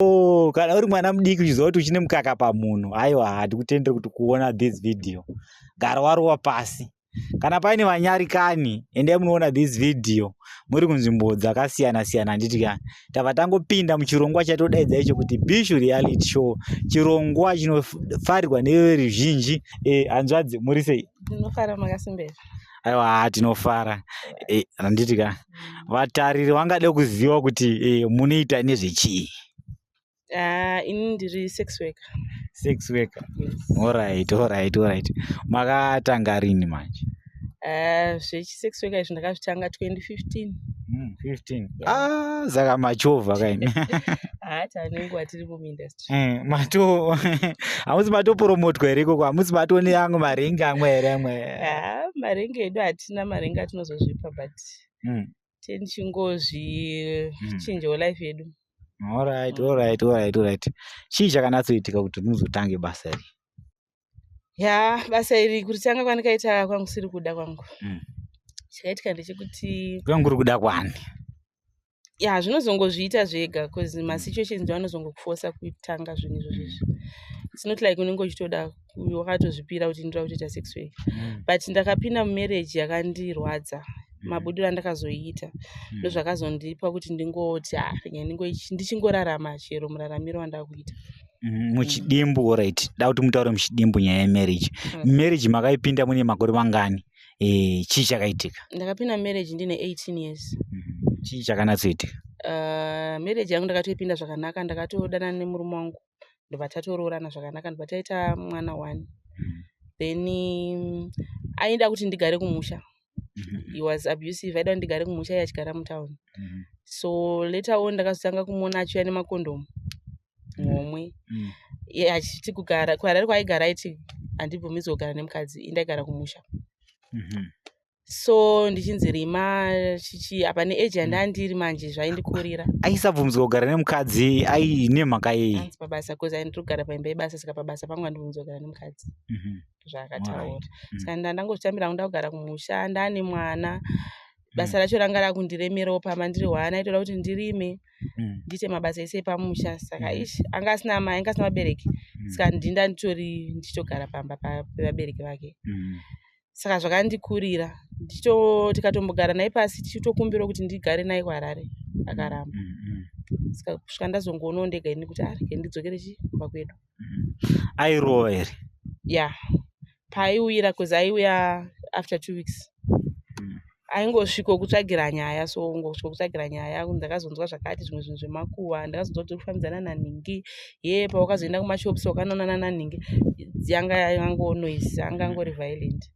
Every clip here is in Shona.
Oh, kana uri mwana mudiki uchiziva kuti uchine mukaka pamunhu, aiwa, handikutenderi kuti kuona this video. Gara warowa pasi. Kana paine vanyarikani, endai munoona this video muri kunzvimbo dzakasiyana siyana, handiti ka? Tabva tangopinda muchirongwa chatodaidza icho kuti Bishu Reality Show, chirongwa chinofarirwa neveruzhinji. Hanzvadzi, muri sei? Ndinofara, makasimbera? Aiwa, tinofara. Handiti ka, vatariri vangade kuziva kuti munoita nezvechii? Ah, ini ndiri sex worker. Sex worker? Yes. Alright. Makatanga rini manje? Ah, zvechisex worker izvi ndakazvitanga 2015. 15? Yeah. Ah, saka machovha kaini. Ah, tane tiri muindustry. Mato hamusi matopromotwa here ikoko? Hamusi matone amwe marengi amwe here amwe? Ah, marengi edu hatina marengi atinozozvipa, but tichingozvichinjawo life yedu. Alright. Chii chakanatsoitika kuti muzotange basa iri? Ya, basa iri kuritanga kwandikaita kwangu siri kuda kwangu. Chakaitika ndechekuti Kwangu kuri kuda kwani? Ya, zvinozongozviita zvega because masituations ndo anozongokufosa kutanga zvinhu izvozvo izvi. It's not like unenge uchitoda, wakatozvipira kuti ndoda kutoita sex work, but ndakapinda mumarriage yakandirwadza. Mabudiro andakazoiita ndozvakazondipa kuti ndingoti, ah, rega ndichingorarama chero muraramiro wandakuita. Muchidimbu, alright, da kuti mutaure muchidimbu nyaya yemarriage. Marriage makaipinda mune makore mangani? Chii chakaitika? Ndakapinda marriage ndine 18 years. Chii chakanatsoitika? Marriage yangu ndakatoipinda zvakanaka. Ndakatodanana nemurume wangu, ndobva tatoroorana zvakanaka, ndobva taita mwana one. Then aida kuti ndigare kumusha. He was abusive, aida kuti ndigare kumusha, iye achigara mutauni. So later on ndakazotanga kumuona achiuya nemakondomu muhomwe. Iye achiti kugara kuHarare kwaaigara, aiti handibvumidzwi kugara nemukadzi, indaigara kumusha. So ndichinzi rima chichi apa neage yandandiri manje zvaindikurira. Aisabvumidzwa kugara nemukadzi ai nemhaka yei? Anzi pabasa, because aindiri kugara paimba yebasa, saka pabasa pangu handibvumidzwa kugara nemukadzi. Zvaakataura. Saka ndangozvitambira hangu ndakugara kumusha ndane mwana. Basa racho ranga rakundiremerawo pamba ndiri hwana, aitoda kuti ndirime, ndiite mabasa ese epamusha. Saka ish, anga asina mai, anga asina vabereki, saka ndinda nditori ndichitogara pamba pevabereki vake. Saka zvakandikurira. Tikatombogara naye pasi tichitokumbirawo kuti ndigare naye kuHarare, akaramba. Saka kusvika ndazongoonawo ndega ini kuti, ah, rege ndidzokere chi kumba kwedu. Airova here? Ya, paaiuyira, cause aiuya after 2 weeks. Aingosviko kutsvagira nyaya, so ungosviko kutsvagira nyaya. Ndakazonzwa zvakati zvimwe zvinhu zvemakuhwa, ndakazonzwa kuti uri kufambidzana nanhingi, ye pawakazoenda kumashops wakanoonana nanhingi. Yanga yango noise, anga angori violent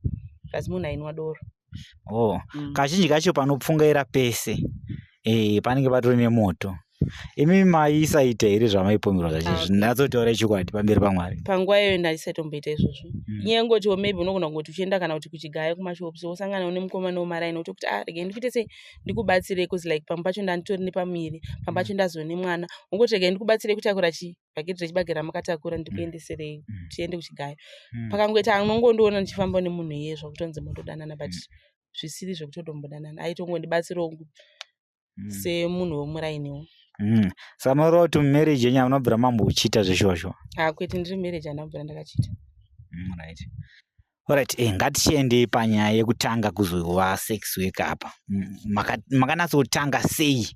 kasi munhu ainwa doro. Oh. Kazhinji kacho panopfungaira pese panenge patori nemoto. Imi maisaita here zvamaipomerwa zvacho? Ah. Zvinatsotaura chokwadi pamberi paMwari. Panguva iyoyo ndaisatomboita izvozvo. Inyaya yengotiwo maybe unogona kungoti uchienda kana kuti kuchigayo kumashops, wosangana nemukomana wemaraini, wotokuti, ah, regai ndikuite sei, ndikubatsire, cause like pamwe pacho ndanditori nepamuviri, pamwe pacho ndazone mwana, wongoti regai ndikubatsire kutakura chi bhaketi rechibage ramakatakura, ndikuendeserei, tiende kuchigayo. Pakangoita anongondiona ndichifamba nemunhu iye, zvakutonzi mondodanana, but zvisiri zvekutotombodanana. Aitongondibatsirawo semunhu wemurainiwo. Saka makureva kuti mumarriage yenyu hamunabvira mambochiita zveshosho? Ah, kwete, ndiri marriage handabvira ndakachiita. Right. Alright, ngatichiendei panyaya yekutanga kuzova sex worker apa. Makanatsotanga sei?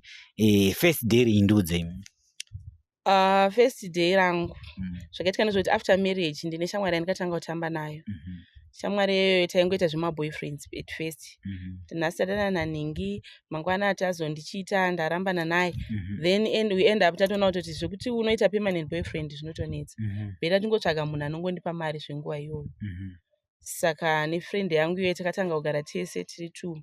First day rindiudzei. First day rangu, zvakaitika ndezvekuti after marriage ndine shamwari yandikatanga kutamba nayo. Shamwari iyoyo taingoita zvemaboyfriends at first. Nhasi tadanana naningi, mangwana tazondichiita ndarambana naye. Then and we end up tatoona kutoti zvekuti unoita permanent boyfriend zvinotonetsa. Better tingotsvaga munhu anongondipa mari zvenguva iyoyo. Saka nefriend yangu iyoyo takatanga kugara tese tiri two.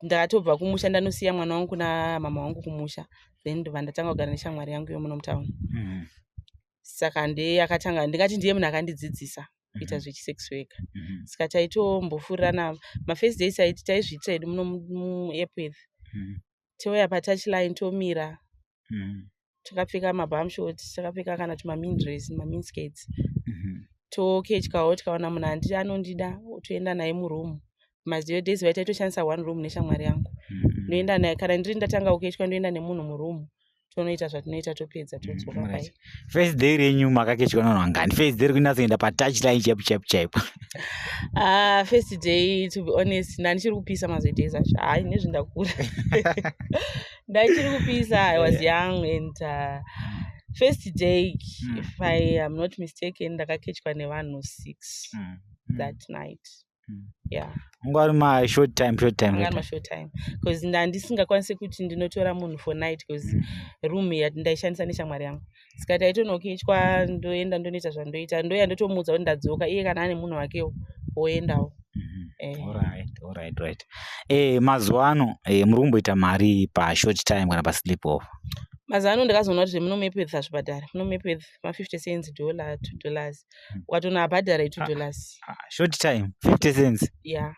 Ndakatobva kumusha, ndanosiya mwana wangu kuna mama wangu kumusha, then ndobva ndatanga kugara neshamwari yangu yomuno mutauni. Saka ndiye akatanga, ndingati ndiye munhu akandidzidzisa kuita zvechisex worker. Saka taitombofurirana mafirst days, aiti taizviitira hedu muno muEpworth. Touya patouchline, tomira takapfeka mabumshort, takapfeka kana kuti mamini dress, maminiskirts. Toketyawo, tikaona munhu andi anondida, toenda naye muroom. Maziyo days vai taitoshandisa one room neshamwari yangu. Ndoenda naye, kana ndiri ndatanga kuketya, ndoenda nemunhu muroom. Tonoita zvatinoita, topedza, todzoka. Pai First day renyu makakechwa navanhu vangani? First day rekunyatsoenda patouch line chaipo chaipo chaipo? Ah, first day, to be honest, ndandichiri kupisa mazodays acho. Hayi, nezvindakura ndaichiri kupisa. I was young and first day, if I am not mistaken, ndakakechwa nevanhu six that night. Yeah. Ungari mashort time, short time? Anga mashort time, because ndandisingakwanisi kuti ndinotora munhu for night, because room yandaishandisa neshamwari yangu, saka taitonokechwa, ndoenda ndonoita zvandoita, ndoya ndotomuudza kuti ndadzoka. Iye kana ane munhu wakewo oendawo. Alright. Mazuva ano muri kumboita mari pashort time kana pasleep over? Mazuva ano ndakazoona kuti zvemunomepedza zvibhadhara munomepedza ma50 cents, dollar, $2. Ukatona abhadhara i2 dollars. Ah, short time 50 cents? Yeah.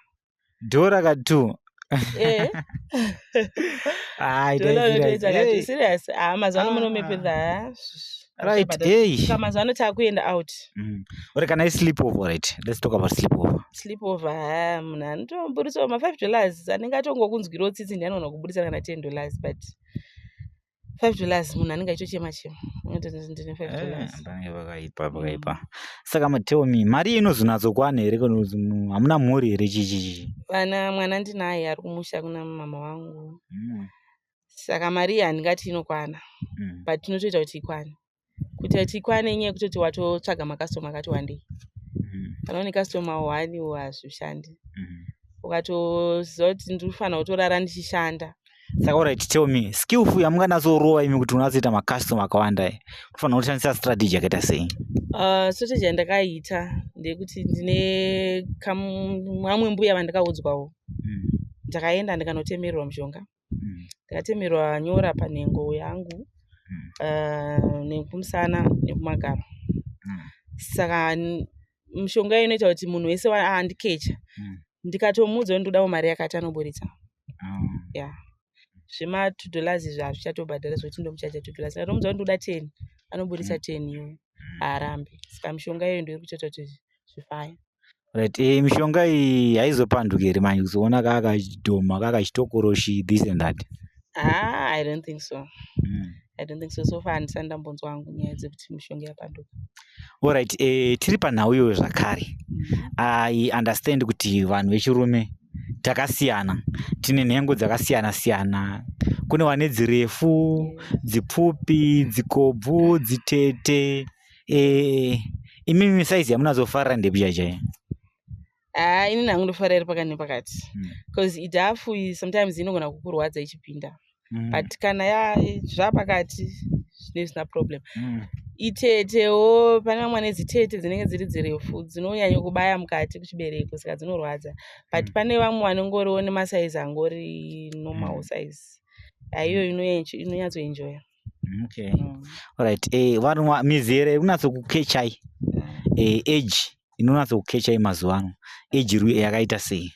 Dhora ka 2? Eh. Ai, Dollar unotoita hey. kati serious. Ah, mazuva ano munomepedza. Right, hey. Saka mazuva ano taakuenda out. Ore kana isleep over, right, let's talk about sleep over. Sleep over, ha, munhu anotoburitsawo ma5 dollars. Anenge atongokunzwirawo tsitsi ndiye anoona kubudisa kana $10, but $5 munhu anenge achitochema chema, unototi ndine $5. Panenge pakaipa, pakaipa. Saka tell me, mari inozonyatsokwana here? Kana kuti hamuna mhuri here, chichichi? Vana, mwana ndinaye ari kumusha kuna mama vangu. Saka mari iyi handingati inokwana, but tinotoita kuti ikwane. Kuti ikwane inyaya yekutoti watotsvaga makastoma akati wandei. Kana une customer one hazvishandi. Ukatoziva kuti ndiri kufanira kutorara ndichishanda. Saka alright, tell me, skillful yamunganatsorova imi kuti unatsoita makastoma akawanda, unofanira kushandisa strategy yakaita sei? Strategy yandakaita ndeyekuti ndine vamwe mbuya vandakaudzwawo. Ndakaenda ndikanotemerwa mushonga. Ndakatemerwa nyora panhengo yangu, nekumusana nekumagaro. Saka mishonga iyi inoita kuti munhu wese andikecha, ndikatomuudza kuti ndodawo mari yakati, anoburitsa. Yeah, zvema$2 izvi hazvichatobhadhara zvekuti ndomuchaja $2. Ndikatomuudza kuti ndoda 10, anoburitsa 10 iyoyo, haarambi. Saka mishonga iyoyo ndoiri kutoita kuti zvifaya. Right, mishonga iyi haizopanduki here manje, kuzoona kakachidhoma, kakachitokoroshi, this and that? Ah, I don't think so. I don't think so. So far handisati ndambonzwa hangu nyaya dzekuti mishonga yapanduka. Alright, tiri panhau iyoyo zvakare. I understand kuti vanhu vechirume takasiyana, tine nhengo dzakasiyana siyana. Kune vane dzirefu, dzipfupi, dzikobvu, dzitete. Imimi saizi yamunazofarira ndepi chaichai? Ah, inini hangu ndofarira iri pakati nepakati, because idhafu iyi sometimes inogona kukurwadza ichipinda, but kana zvapakati zvinenge zvisina problem. Itetewo, pane vamwe vane dzitete dzinenge dziri dzirefu, dzinonyanya kubaya mukati kuchibereko, saka dzinorwadza, but pane vamwe vanongoriwo nemasaizi angori normal size, aiyo inonyatsoenjoya. Okay. Alright, vanhu mizera yekunatso-kukechai, age inonatso-kukechai mazuva ano, age yakaita sei?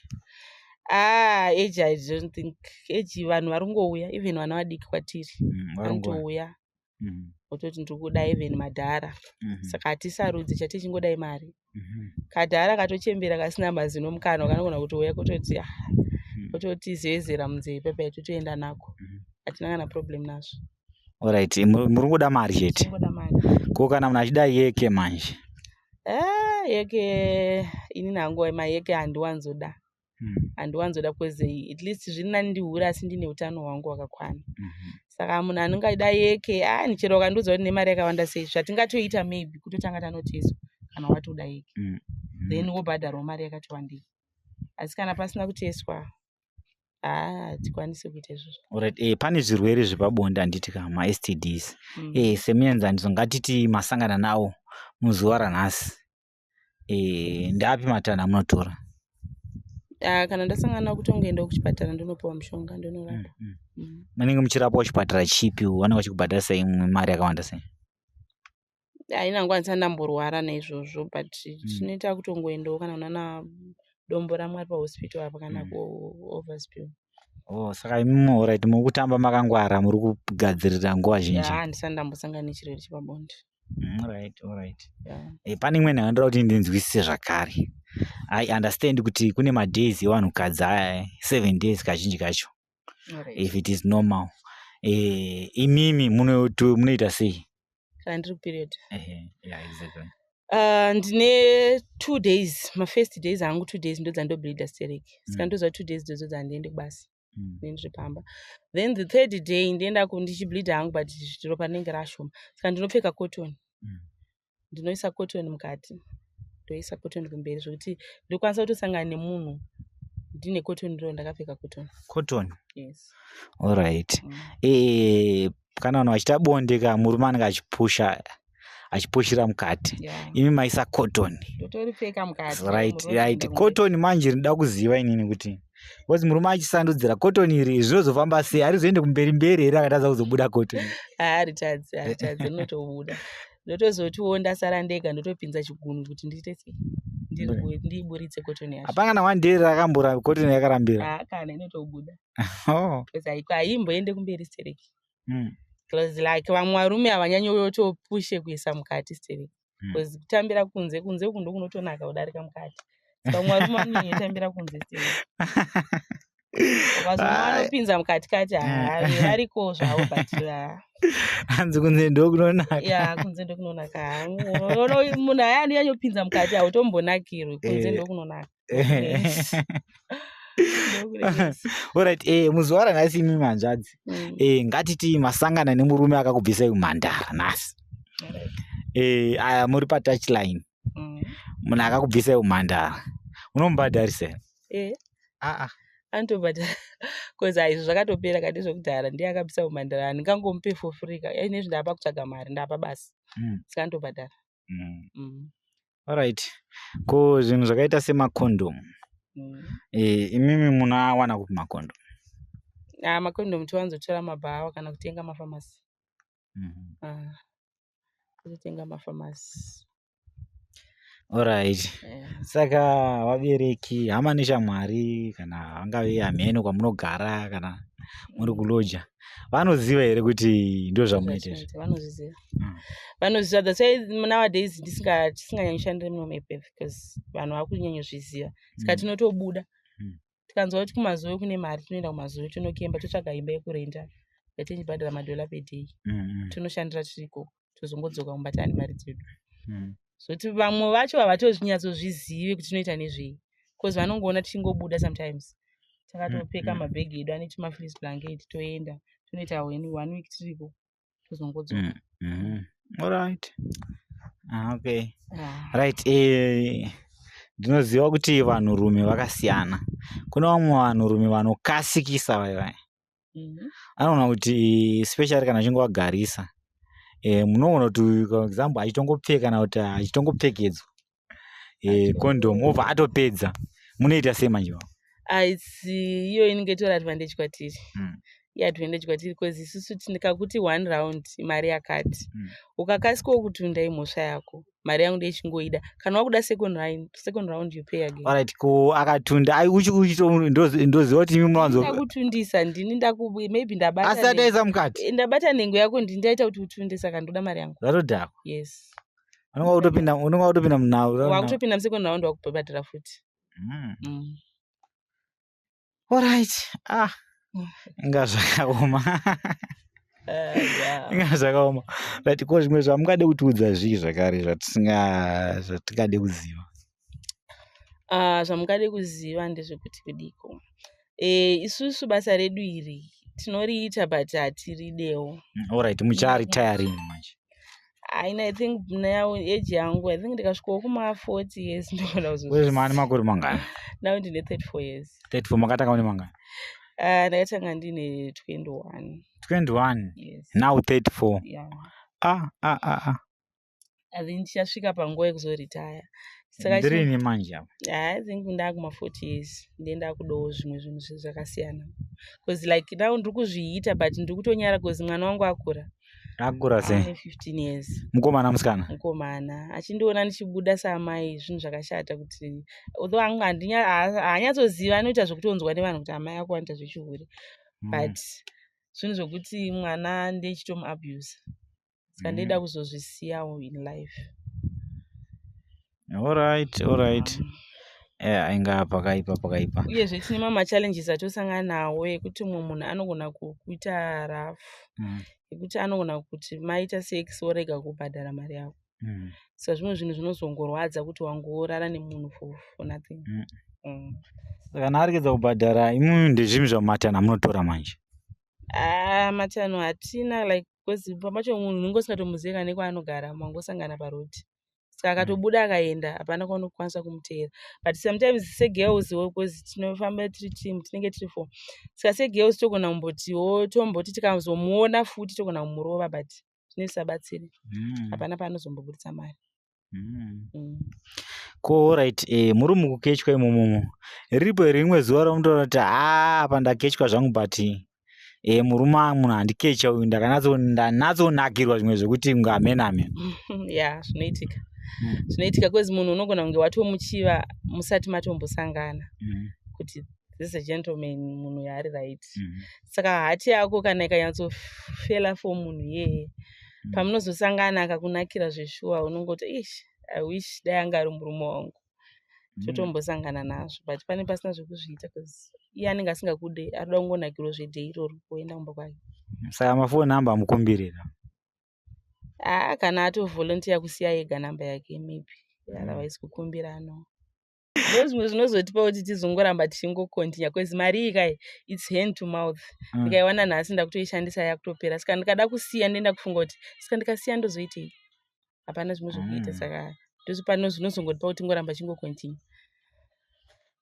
Ah, age, I don't think age. Vanhu vari kungouya, even vana vadiki kwatiri. Vanotouya vototi ndiri kuda, even madhara. Saka hatisarudzi, chatichingodai mari. Kadhara katochembera kasina mazino mukanwa kanogona kutouya kutoti, ah, kutoti zevezera munzeve pepai, totoenda nako. Hatina kana problem nazvo. Alright, muri kungoda mari chete? Tingoda mari. Ko kana munhu achida yeke manje? Ah, yeke, inini hangu mayeke handiwanzoda. Handiwanzoda because at least zviri nani ndihure asi ndine utano hwangu hwakakwana. Saka munhu anenge achida yeke, a, chero ukandiudza kuti nemari yakawanda sei, zvatingatoita maybe kutotanga tanoteswa kana watoda yeke, then wobhadharwa mari yakati wandei. Asi kana pasina kuteswa, haa, hatikwanisi kuita izvozvo. Alright, pane zvirwere zvepabonde, handiti ka, maSTDs? Semuenzaniso, ngatiti masangana nawo muzuva ranhasi, ndapi matanho amunotora? Ah, kana ndasangana, kutongoendawo kuchipatara, ndonopiwa mushonga, ndonorapwa. Munenge muchirapwa kuchipatara chipi? Vanenge vachikubhadharisa imwe mari yakawanda sei? Haina nguva, ndisati ndamborwara naizvozvo, but tinoita kutongoendawo kana kunana Dombo raMwari pahospital apa, kana kuOverspill. Oh, saka imimi, alright, muri kutamba makangwara, muri kugadzirira nguva zhinji. Ya, handisati ndambosangana nechirwere chepabonde. Alright. Yeah. Pane imwe nhau ndoda kuti ndinzwisise zvakare. I understand kuti kune madays evanhukadzi aya, 7 days kazhinji kacho, if it is normal. Imimi munoita sei kana ndiri kuperiod? Yeah, exactly. Ndine 2 days, mafirst days angu 2 days ndo dzandobleeda stereki, saka ndoziva 2 days dzodzo dzandiende kubasa, ndiri pamba. Then the third day ndienda ndichibleeda hangu, but ropa rinenge rashoma, saka ndinopfeka cotton. Ndinoisa cotton mukati, ndoisa cotton kumberi, zvokuti ndokwanisa kutosangana nemunhu ndine cotton iro, ndakapfeka cotton. Cotton? Yes. Alright. Kana vanhu vachiita bonde ka, murume anenge achipusha, achipushira mukati. Imi maisa cotton? Ndotoripfeka mukati. Right, cotton manje rinoda kuziva inini kuti, because murume achisandudzira cotton iri, zvinozofamba sei? Harizoende kumberi mberi here akatadza kuzobuda cotton? Haritadzi, haritadzi, rinotobuda. Ndotozotiwo ndasara ndega, ndotopinza chigunwe kuti ndiite sei, ndiiburitse cotton yacho. Hapana kana one day rakambora cotton yakarambira? Haa, kana, inotobuda. Because haimboende kumberi stereki. Because like vamwe varume havanyanyotopushe kuisa mukati stereki, because kutambira kunze, kunze uku ndokunotonaka kudarika mukati. Saka vamwe varume vanonyanyotambira kunze stereki. Ukazoona vanopinza mukati kati, haa, variko zvavo, but Hanzi kunze ndokunonaka. Ya, kunze ndokunonaka. Munhu aya anonyanyopinza mukati hautombonakirwi, kunze ndokunonaka. Alright, muzuva ranhasi imi manzvadzi, ngatiti masangana nemurume akakubvisai kumhandara nhasi. Aya muri patouchline. Munhu akakubvisai kumhandara unomubhadharisa here? Aa. Anotobhadhara, because izvo zvakatopera kati zvekudhara. Ndiye akabvisa kumhandara, handingangomupe for free ka. Inezvi ndapa kutsvaga mari, ndapa basa, saka anotobhadhara. Alright, ko zvinhu zvakaita semakondomu, imimi munoawana kupi makondomu? Ah, makondomu towanzotora mabhawa kana kutenga mafamasi. Ah, totenga mafamasi. Alright. Saka vabereki, hama neshamwari, kana vangave hameno kwamunogara, kana muri kuloja, vanoziva here kuti ndo zvamunoita izvi? Vanozviziva. Vanozviziva. That's why nowadays tisinganyanyoshandiri muno muEpworth, because vanhu vakunyanyozviziva, saka tinotobuda. Tikanzwa kuti kuMazowe kune mari, tinoenda kuMazowe, tonokemba, totsvaga imba yekurenda yatichibhadhara madhola per day. Tonoshandira tiri ikoko, tozongodzoka kumba taane mari dzedu. Zoti vamwe vacho havatozvinyatsozvizive kuti tinoita nezvei, because vanongoona tichingobuda sometimes takatopfeka mabhegi edu ane tumafleece blanket, toenda tonoita one week tiriko, tozongodzoka. Alright. Ah, okay. Ah. Right, ndinoziva kuti vanhurume vakasiyana. Kune vamwe vanhurume vanokasikisa vai vai. Anoona kuti especially kana achinge wagarisa, munoona kuti, for example, achitongopfeka kana kuti achitongopfekedzwa condom, obva atopedza. Munoita sei manje? Ah, iyo inenge itori advantage kwatiri. Iadvantage kwatiri because isusu tikakuti one round mari yakati, ukakasikawo kutunda imhosva yako, mari yangu ndechingoida. Kana wakuda second round, second round you pay again. Alright, ko akatunda ai ndoziva kuti imi munowanzo Ndakutundisa ndini, ndaku maybe ndabata Asi ataisa mukati. Ndabata nhengo yako, ndini ndaita kuti utunde, saka ndoda mari yangu. Zvatodhakwa. Yes. Unonga wakutopinda munhau. Wakutopinda musecond round, wakubhadhara futi. Alright. Ah. Inga zvakaoma. Inga zvakaoma. But ko zvimwe zvamungade kutiudza zvii zvakare zvatingade kuziva? Ah, zvamungade kuziva ndezvekuti kudiko, isusu basa redu iri tinoriita, but hatiridewo. Alright, mucharitaya rini manje? Aina, I think now age yangu, I think ndikasvikawo kuma 40 years ndogona. Wezvi mani makore mangani? Now ndine 34 years. 34. Makatanga une mangani? Ndakatanga ndine 21. 21? Yes. Now 34? Yeah. Ah, ah, ah, ah. I think ndichasvika panguva yekuzoritaya, saka Ndirini manje apa? I think ndakuma 40 years, ndiye ndakudawo zvimwe zvinhu zvakasiyana, because like now ndiri kuzviita, but ndiri kutonyara because mwana wangu akura. Akura sei? Ane 15 years. Mukomana, musikana? Mukomana. Achindiona ndichibuda saamai, zvinhu zvakashata kuti although haanyatsoziva, anoita zvekutonzwa nevanhu kuti amai ako vanoita zvechihure, but zvinhu zvokuti mwana ndechitomuabuse, saka ndoida kuzozvisiyawo in life. Alright. Yeah, inga pakaipa pakaipa. Uyezve tine mamwe machallenges atosangana nawo ekuti mumwe munhu anogona kukuita rafu ekuti anogona kuti maita sex worega kubhadhara mari yako. Saka zvimwe zvinhu zvinozongorwadza kuti wangorara nemunhu for nothing. Saka kana aregedza kubhadhara imimi ndezvimi zvamatano amunotora manje? Ah, matanho hatina, like, because pamacho munhu unenge usingatomuzivi kana nekwaanogara, mangosangana parodi. Saka akatobuda akaenda, hapana kwaunokwanisa kumuteera. But sometimes segirls, because tinofamba tiri team, tinenge tiri four, saka segirls togona kumbotiwo tomboti tikazomuona futi togona kumurova, but zvinoisabatsiri, hapana paanozombobudisa mari. Ko right, muri mukukechwa imomomo, riripo here rimwe zuva ramunotaura kuti haa, apa ndakechwa zvangu, but murume, munhu andikecha uyu, ndanatsonakirwa zvimwe zvekuti kunge amen amen? Ya, zvinoitika, zvinoitika, because munhu unogona kunge watomuchiva musati matombosangana kuti this is a gentleman, munhu yaari right. Saka heart yako kana ikanyatsofela for munhu iyeye, pamunozosangana akakunakira zveshuwa, unongoti, "Ish, I wish dai anga ari murume wangu." Totombosangana nazvo, but pane pasina zvekuzviita because iye anenge asingakude, arikuda kungonakirwa zveday iroro oenda kumba kwake. Saka mafoni number amukumbirira? Haa, kana atovolunteer kusiya ega namba yake, maybe, otherwise kukumbira, no. Ndo zvimwe zvinozotipa kuti tizongoramba tichingocontinue, because mari iyi kai, it's hand to mouth. Ndikaiwana nhasi, ndakutoishandisa, yakutopera. Saka ndikada kusiya, ndoenda kufunga kuti saka ndikasiya ndozoitei? Hapana zvimwe zvokuita. Saka ndozvipano zvinozongotipa kuti tingoramba tichingocontinue.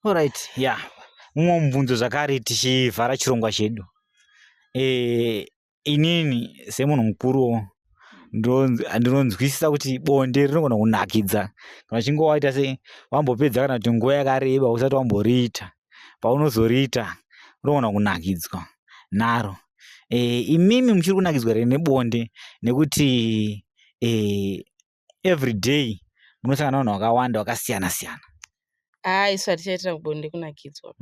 Alright, yeah, mumwe mubvunzo zvakare tichivhara chirongwa chedu. Inini semunhu mukuruwo ndinonzwisisa kuti bonde rinogona kunakidza kana uchinge waita sei, wambopedza kana kuti nguva yakareba usati wamboriita. Paunozoriita unogona kunakidzwa naro. Imimi muchiri kunakidzwa here nebonde, nekuti everyday munosangana nevanhu vakawanda vakasiyana siyana? Haa, isu hatichaitira bonde kunakidzwa.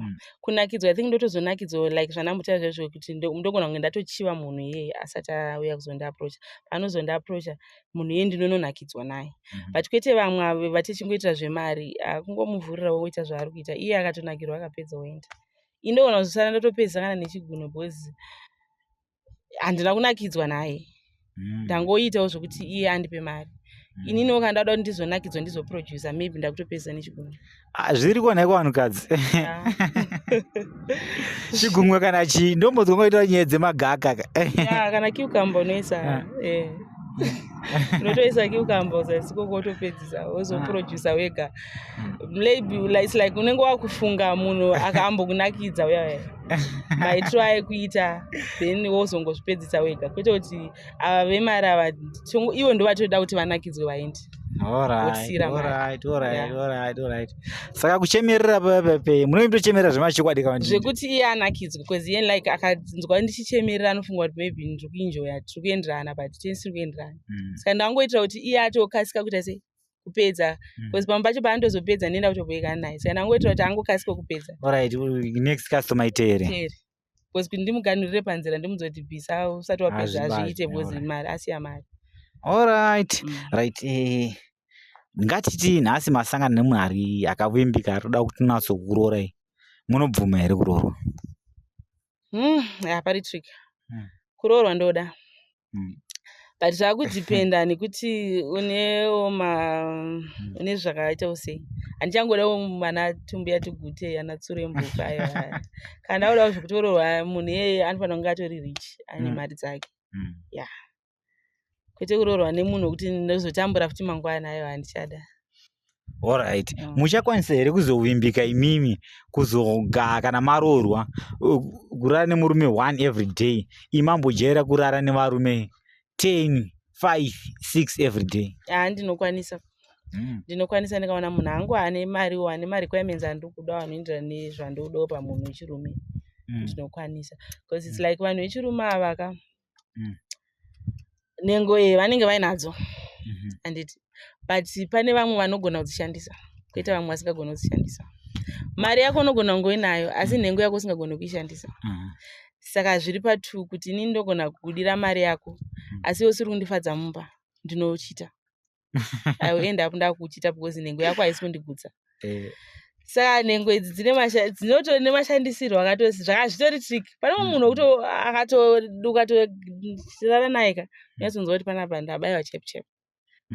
Kunakidzwa, I think ndotozonakidzwa like zvandambotaura zvaizvo kuti ndogona kunge ndatochiva munhu iyeye asati auya kuzondiapproacha. Paanozondiapproacha munhu iyeye, ndinononakidzwa naye, but kwete vamwe avo vatichingoitira zvemari. Kungomuvhurira woita zvaari kuita, iye akatonakirwa, akapedza, oenda. Ini ndogona kuzosara ndotopedzisa kana nechigunwe because handina kunakidzwa naye. Ndangoitawo zvokuti iye andipe mari. Ininiwo kana ndada kuti ndizonakidzwa, ndizoproducer, maybe ndakutopedzisa nechigunwe. Ah, zviriko nhaiko vanhukadzi, chigumwe kana chii? Ndombodzwa ngoita nyaya dzemagaka ka. Ya, kana cucumber unoisa, unotoisa cucumber uzasi koko, wotopedzisa, wozoproducer wega. Maybe it's like unenge wakufunga munhu akambokunakidza uya uya, maitiro aikuita, then wozongozvipedzisa wega, kwete kuti ava vemari ava ivo ndo vatoda kuti vanakidzwe vaende. Wotisiyira mari. Alright, saka kuchemerera pepe munoitochemerera zvemachokwadi kana kuti Zvekuti iye anakidzwe, because iye like akanzwa ndichichemerera, anofunga kuti maybe ndiri kuenjoya, tiri kuenderana, but tisiri kuenderana. Saka ndangoitira kuti iye atokasika kuita sei, kupedza, because pamwe pacho paanotozopedza ndoenda kutobwekana naye. Saka ndangoitira kuti angokasika kupedza. Alright, next customer itere. Tere, because kuti ndimuganhurire panzira, ndimudze kuti bvisa usati wapedza, Hazvibati, hazviite because mari asiya mari. Alright. Right, ngatiti nhasi masangana nemunhu ari akavimbika, ari kuda kuti natsokurorai, munobvuma here kuroorwa? Ya, pari trick. Kuroorwa ndoda, but zvakudhipenda nekuti unewo ma une zvakaitawo sei. Handichangodawo mana tumbuya tugute, ana tsurembuka, aiwa. Kana ndakudawo zvekutoroorwa, munhu iyeye anofanira kunge atori rich, ane mari dzake. Ya, kwete kuroorwa nemunhu wekuti ndozotambura futi mangwana, aiwa, handichada. Alright. Muchakwanisa here kuzovimbika imimi kuzogaa kana maroorwa, kurara nemurume one every day, imambojaira kurara nevarume 10, 5, 6 every day? Haa, ndinokwanisa. Ndinokwanisa ndikaona munhu angu ane mariwo, ane marequirements andiri kudawo, anoenderana nezvandodawo pamunhu wechirume. Ndinokwanisa because it's like vanhu vechirume ava ka, nhengo iyi vanenge vainadzo, handiti? But pane vamwe vanogona kudzishandisa, kwoita vamwe vasingagoni kudzishandisa. Mari yako unogona kunge uinayo, asi nhengo yako usingagoni kuishandisa. Saka zviri patu kuti inini ndogona kukudira mari yako, asi iwe usiri kundifadza mumba, ndinochita, I will end up ndakuchita because nhengo yako haisi kundigutsa. Saka nhengo idzi dzine dzinotori nemashandisirwo akatosi zvaka zvitori trick. Pane mumwe munhu wekuti ukatorara naye ka, unyatsonzwa kuti panapa ndabaiwa chaipo chaipo.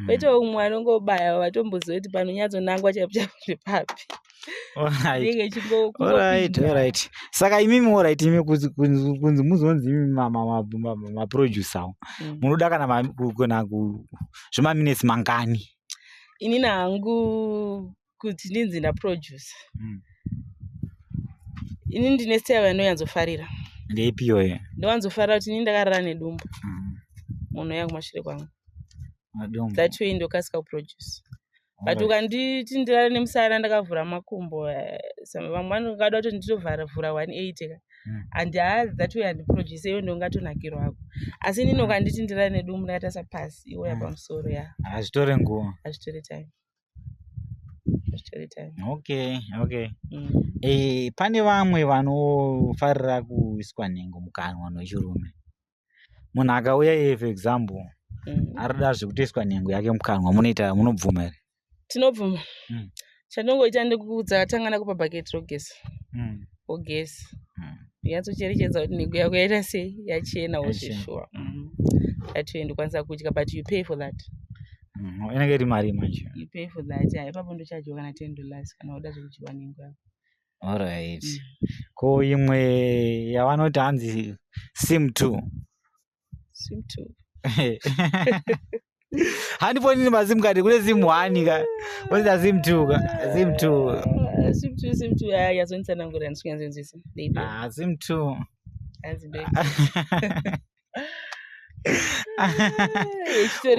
Koitawo umwe anongobaya vatomboziva kuti panonyatsonangwa chaipo chaipo ndepapi. Inenge alright, saka imimi, alright, imi kunzi muzonzi imi maproducer, munoda kana zvimaminutes mangani? Inini hangu kuti ndinzi ndaproducer, ini ndine style yandinonyatsofarira. Ndeipiyo ye? Ndowanzofarira kuti inini ndakarara nedumbu, munhu uya kumashure kwangu. Madumbu. That way ndokasika kuproduce, but ukanditi ndirare nemusana ndakavhura makumbo, vamwe vanongada kuti nditovhara vhura 180 ka, and haa, that way handiproduce iwe, ndongatonakirwa hako. Asi inini ukanditi ndirare nedumbu ndakatarisa pasi, iwe pamusoro, ya. Hazvitore nguva. Hazvitori time, hazvitori time. Okay. Pane vamwe vanofarira kuiswa nhengo mukanwa nechirume. Munhu akauya iye, for example, arida zvekutoiswa nhengo yake mukanwa, munoita, munobvuma here? Tinobvuma. Chandongoita ndekuudza, tanga ndakupa bhaketi rogeza, wogeza, unyatsocherechedza kuti nhengo yako yaita sei, yachena. Yachena. Wozvishuwa that way ndokwanisa kudya, but you pay for that. Inenge iri mari manje? You pay for that. Ha, ipapo ndochajiwa kana $10 kana uda zvekudyiwa nhengo yako. Alright. Ko imwe yavanoti hanzi sim 2? Sim 2? Handifonini masim card, kune sim 1 ka, kwoita sim 2 ka, sim 2. Sim 2, sim 2, aya yazonditsanangurira, ndisikunyatsonzwisa. Ndeipi? Ah, sim 2. Hanzi ndei?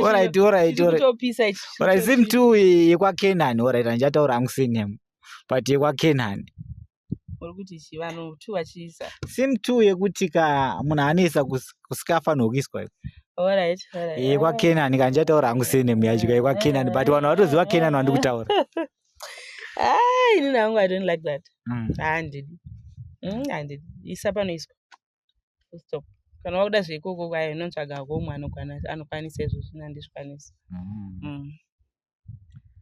Alright. Kutopisa ichi. Alright, sim 2 yekwaKenan. Alright, handichataura hangu surname, but yekwaKenan. Uri kuti chi vanhu two vachiisa? Sim 2 yekuti ka munhu anoisa kusikafanirwa kuiswa. Alright. YekwaKenan ka, handichataura hangu surname yacho ka, yekwaKenan, but vanhu vatoziva Kenan wandiri kutaura. Ah, inini hangu I don't like that. Handidi. Handidi. Isa panoiswa, full stop. Kana wakuda zveikoko kwayo, unotsvaga komwe anokwanisa izvozvo. Ini handizvikwanisi.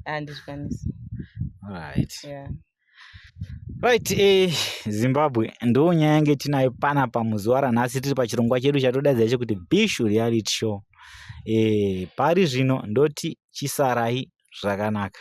Handizvikwanisi. Alright. Yeah. Right, Zimbabwe, ndo nyaya yange tinayo panapa muzuva ranhasi, tiri pachirongwa chedu chatodaidza chekuti Bishu Reality Show. Pari zvino ndoti chisarai zvakanaka.